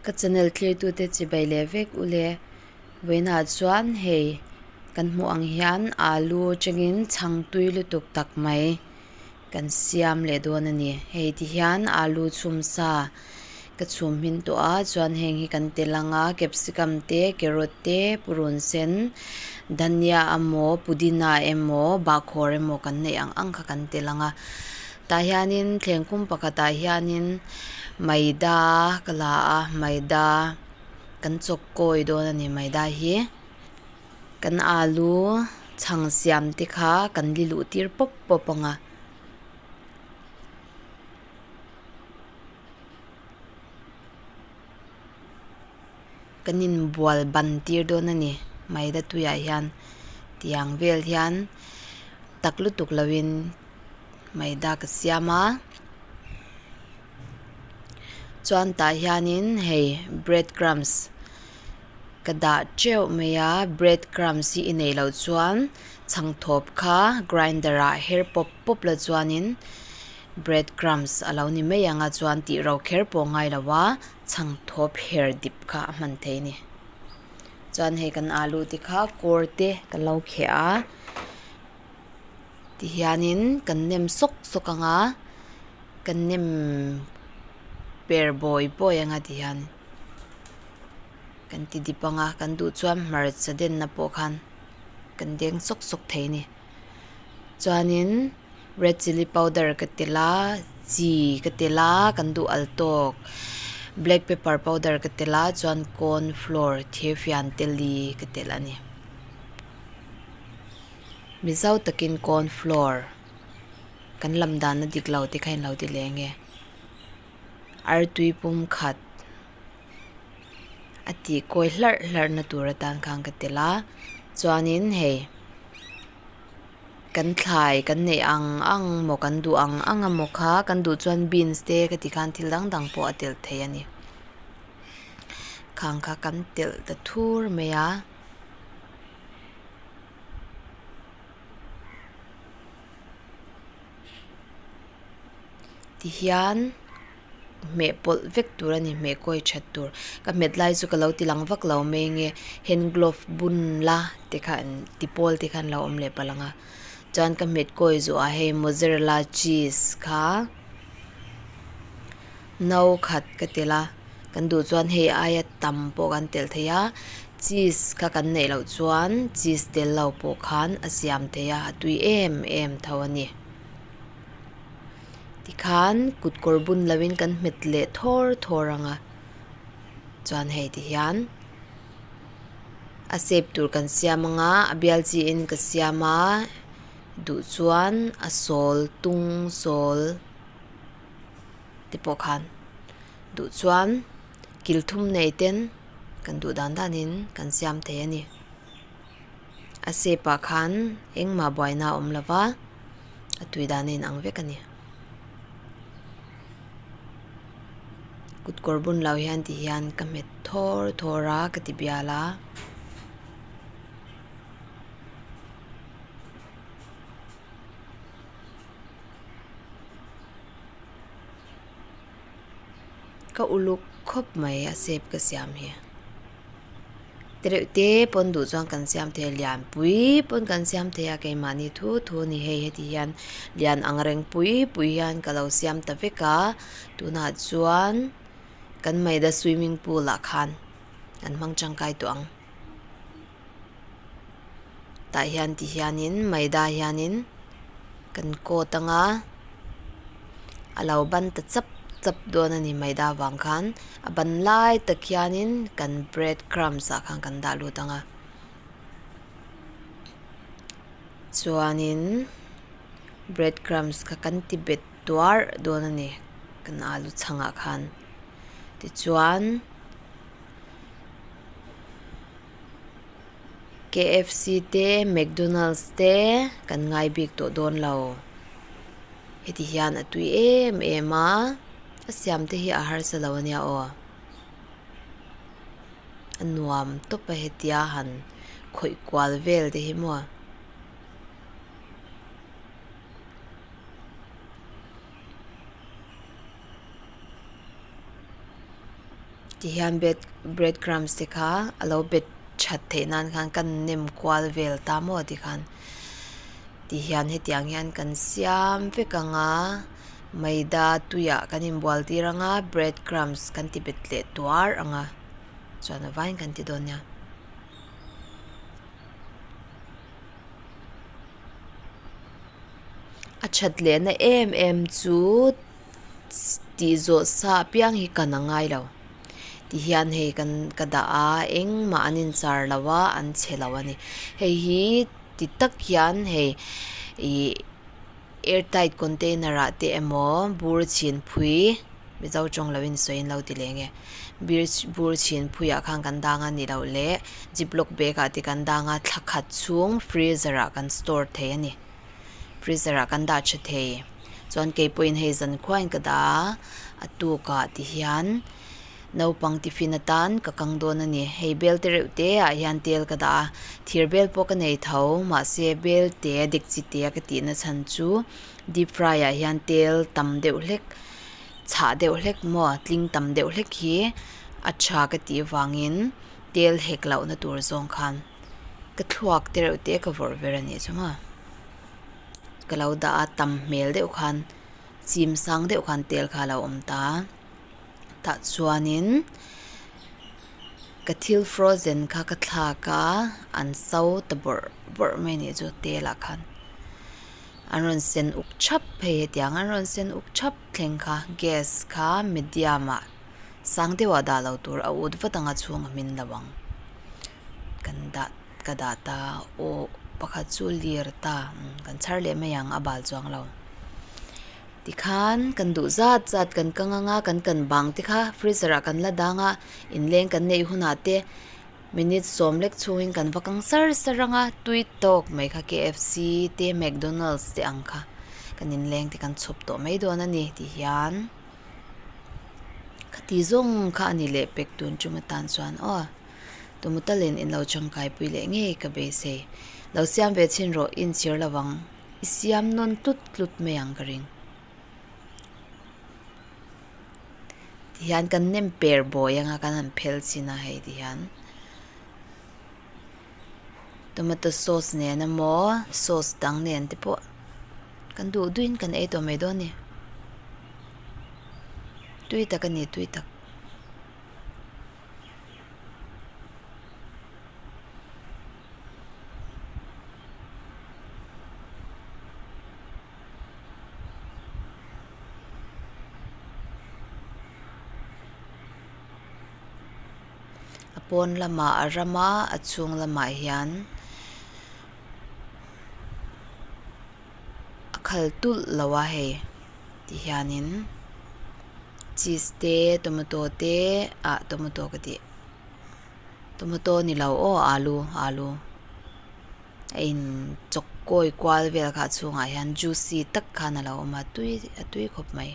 Ka channel thlirtute chibai leh vek ule. Vawiinah chuan hei kan hmuh ang hian alu atangin chhang tui lutuk tak mai kan siam leh dawn a ni. Hei ti hian alu chhum sa ka chhum hmin tawh a chuan heng hi kan tel ang a capsicum te carrot te purun sen dhania emaw pudina emaw bahkhawr emaw kan neih ang ang kha kan tel ang a. Tah hianin thlengkum pakhatah hianin maida ka la a maida kan chawk kawi dawn a ni maida hi kan alu chhang siam te kha kan li luh tir pawp pawp ang a. Kan inbual ban tir dawn a ni maida tuiah hian tiang vel hian tak lutuk loin. Maida ka siam a chuan tah hianin hei bread crumbs ka dah teuh mai a bread crumbs hi i neih loh chuan chhangthawp kha grinder ah her pawp pawp la chuanin bread crumbs a lo ni mai ang a chuan tih ro kher pawh ngai lo a chhangthawp her dip kha a hman thei a ni chuan hei kan alu te kha kawr te ka lo kheh a. Tihianin kan nem sawk sawk ang a kan nem per bawi bawi ang a tihian kan ti dip ang a kan duh chuan hmarcha denna pawh khan kan deng sawk sawk thei a ni chuanin red chilli powder ka telh a chi ka telh a kan duh al tawk black pepper powder ka telh a chuan corn flour thirfian teli ka telh a ni. Mizo takin corn flour kan lam dan a dik lo te kha in lo ti leh nge artui pum khat a tih kawi hlarh hlarh na tur atan khan ka tel a chuanin hei kan thlai kan neih ang ang maw kan duh ang ang emaw kha kan duh chuan beans te ka ti khan thil dang dang pawh a tel thei a ni khang kha kan telh ta thur mai a. Tihian hmeh pawlh vek tur a ni hmeh kawi that tur ka hmet lai chu ka lo ti lang vak lo mai nge hand glove bun la te khan ti pawl te khan lo awm leh palh ang a chuan ka hmet kawi zawh ah hei mozzarella cheese kha no khat ka telh a kan duh chuan hei aia tam pawh kan telh thei a cheese kha kan neih loh chuan cheese tel lo pawh khan a siam thei a a tui em em tho a ni tikhan kut kawr bun lo in kan hmet leh thawr thawr ang a chuan hei ti hian a shape tur kan siam ang a a bial chi in ka siam a duh chuan a sawl tung sawl. Te pawh khan duh chuan kil thum nei ten kan duh dan danin kan siam thei a ni. A shape ah khan engmah buaina a awm lo va, a tui dan a inang vek a ni. Kut kawr bun lo hian ti hian ka hmet thawr thawr a ka ti bial a. Ka uluk khawp mai a shape ka siam hi tereuh te pawn duh chuan kan siam thei a lian pui pawn kan siam thei a keimahni thu thu a ni hei heti hian lian ang reng pui pui hian ka lo siam ta vek a tunah chuan kan maida swimming pool ah khan kan hmang tangkai tawh ang. Tah hian ti hianin maida hianin kan coat anga a lo ban ta chap chap dawn a ni maida vang khan a ban lai tak hianin kan bread crumbs ah khan kan dah lut ang a chuanin bread crumbs kha kan ti bet tuar dawn a ni kan alu chhangah khan tichuan. KFC te McDonald's te kan ngai bik tawh dawn lo heti hian a tui em em a a siam te hi a harsa lo ania aw a nuam tawp a hetia han khawih kual vel te hi maw. Tihian bed bread crumbs te kha a lo bet that theih nan khan kan nem kual vel ta maw tikhan tihian hetiang hian kan siam vek ang a maida tuiah kan inbual tir ang a bread crumbs kan ti bet leh tuar ang a chuan a vaiin kan ti dawn nia. A that lehna em em chu tih zawh sa apiang hi kan a ngai lo tihian hei kan ka dah a engmah an inchar lo a an chhe lo a ni hei hi ti tak hian hei ih air tight container ah te emaw bur chhin phui mizo tawng lo in sawi in lo ti leh nge bur chhin phui ah khan kan dang a nih loh leh ziplock bag ah te kan dang a thla khat chhung freezer ah kan store thei a ni. Freezer ah kan dah tha thei. Chuan kei pawhin hei zan khuain ka dah a, a tukah ti hian naupang tiffin atan ka kang dawn a ni. Hei bel te reuh te ah hian tel ka dah a, thir bel pawh ka nei tho mahse bel te dik chi te a ka tihna chhan chu deep fry ah hian tel tam deuh hlek chhah deuh hlek maw tling tam deuh hlek hi a tha ka tih vangin tel hek lohna tur zawng khan. Ka thluak te reuh te ka vawrh ber a nih chu maw ka lo dah a tam hmel deuh khan chim sang deuh khan tel kha a lo awm ta a tah chuanin ka thil frozen kha ka thlak a an so ta bawrh bawrh mai a nih chu tel ah khan an rawn sen uk thap phei hetiang an rawn sen uk thap thleng kha gas kha medium ah. Sang deuhah dah lo tur a ut vat anga chhung a hmin lo ang. Kan dah ka dah ta aw pakhat chu lir ta kan chhar leh mai ang a bal chuang lo. Tikhan kan duh zat zat kan kang anga kan kan bang te kha freezer ah kan la dang a inleng kan neih hunah te minute sawm lek chhungin kan va kang sar sar anga tui tawk mai kha KFC te McDonald's te ang kha kan inleng te kan chhawp tawh mai dawn a ni ti hian. Khati zawng kha a ni leh pek tun tum atan chuan aw Tumutalin in lo changkai pui leh ngei ka beisei. Lo siam ve chhin rawh inchhir lo ang i siam nawn tlut tlut mai ang ka ring. Tihian kan nem per bawi anga kan han phel chhin a hei tihian tomato sauce nen emaw sauce dang nen te pawh kan duh duhin kan ei tawh mai dawn a ni tui tak a ni tui tak. A pawn lamah a ram a a chhung lamah hian a khal tulh lo a hei ti hianin cheese te tomato te ah tomato ka tih tomato ni lo aw alu alu a in chawk kawi kual vel kha a chhungah hian juicy tak khan a lo awm a tui a tui khawp mai.